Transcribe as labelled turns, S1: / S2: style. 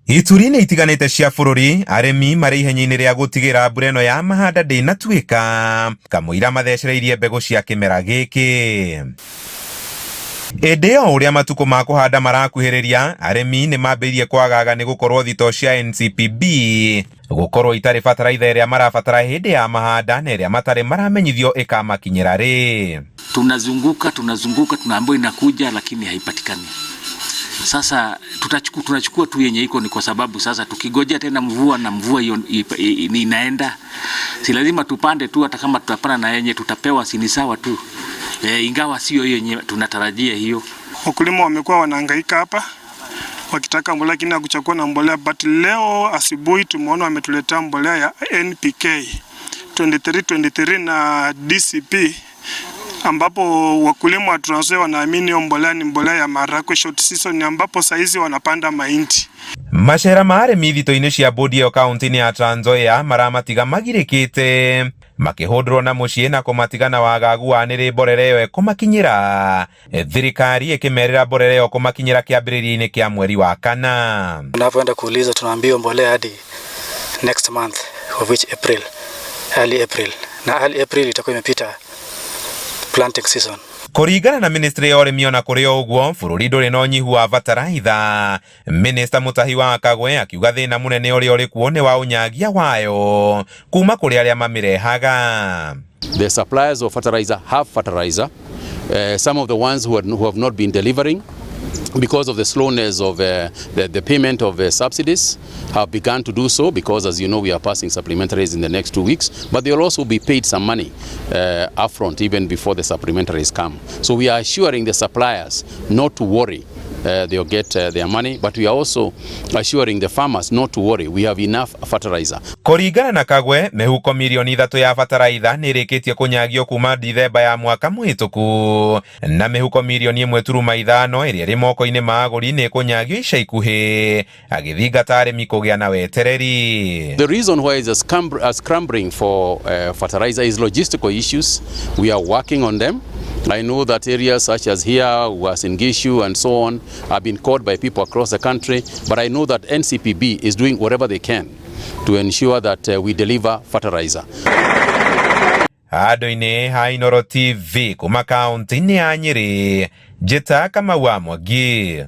S1: Ituri-inĩ itiganĩte cia bũrũri, arĩmi marĩ ihenya-inĩ rĩa gũtigĩra mbura ĩno ya mahanda ndĩnatuĩka kamũira mathecereirie mbegũ cia kĩmera gĩkĩ. Ĩndĩ o ũrĩa matukũ ma kũhanda marakuhĩrĩria, arĩmi nĩ mambĩrĩirie kwagaga nĩ gũkorwo thitoo cia NCPB gũkorwo itarĩ bataraitha ĩrĩa marabatara hĩndĩ ya mahanda na ĩrĩa matarĩ maramenyithio ĩkamakinyĩra rĩ.
S2: Tunazunguka tunazunguka, tunaambiwa inakuja lakini haipatikani. Sasa tutachukua, tunachukua tu yenye iko, ni kwa sababu sasa tukigojea tena mvua na mvua hiyo inaenda, si lazima tupande tu, hata kama tutapanda na yenye tutapewa si ni sawa tu e, ingawa sio hiyo yenye tunatarajia hiyo.
S3: Wakulima wamekuwa wanahangaika hapa wakitaka mbolea lakini hakuchakuwa na mbolea, but leo asubuhi tumeona wametuletea mbolea ya NPK 2323 na DCP ambapo wakulima wa Trans Nzoia wanaamini hiyo mbolea ni mbolea ya maharagwe short season, ambapo saizi wanapanda mahindi.
S1: Macera ma arĩmi thito-inĩ cia bodi ĩyo kaunti-inĩ ya Trans Nzoia maramatiga magirĩkĩte makĩhũndũrwo na mũciĩ na kũmatiga na wagagu wa nĩrĩ mborera ĩyo ĩkũmakinyĩra, thirikari ĩkĩmerĩra mborera ĩyo kũmakinyĩra kĩambĩrĩria-inĩ kĩa mweri wa kana.
S4: Tunapoenda kuuliza tunaambiwa mbolea hadi next month, of which April, early April, na early April itakuwa imepita planting season.
S1: Kũringana na ministry ya ũrĩmi, ona kũrĩ o ũguo, bũrũri ndũrĩ na ũnyihu wa bataraitha. Minista Mutahi wa Kagwe akiuga thĩna mũnene ũrĩa ũrĩ kuo nĩ wa ũnyagia wayo kuma kũrĩ arĩa mamĩrehaga.
S5: The suppliers of fertilizer have fertilizer. Some of the ones who have not been delivering because of the slowness of the payment of subsidies have begun to do so because, as you know, we are passing supplementaries in the next 2 weeks, but they will also be paid some money upfront even before the supplementaries come. So we are assuring the suppliers not to worry. They'll get their money, but we are also assuring the farmers not to worry. We have enough fertilizer.
S1: Kũringana na Kagwe, mĩhuko mirioni 3 ya bataraitha nĩ ĩrĩkĩtie kũnyagio kuma Dithemba ya mwaka mũhĩtũku, na mĩhuko mirioni 1.5 ĩrĩa ĩrĩ moko-inĩ ma agũri nĩ ĩkũnyagio ica ikuhĩ, agĩthingata arĩmi kũgĩa na wetereri.
S5: The reason why is a scrambling for fertilizer is logistical issues. We are working on them. I know that areas such as here, Uasin Gishu and so on, have been called by people across the country, but I know that NCPB is doing whatever they can to ensure that we deliver fertilizer.
S1: Handũ-inĩ ha Inooro TV kuma kaunti-inĩ ya Nyĩrĩ, njĩta Kamau wa Mwangi.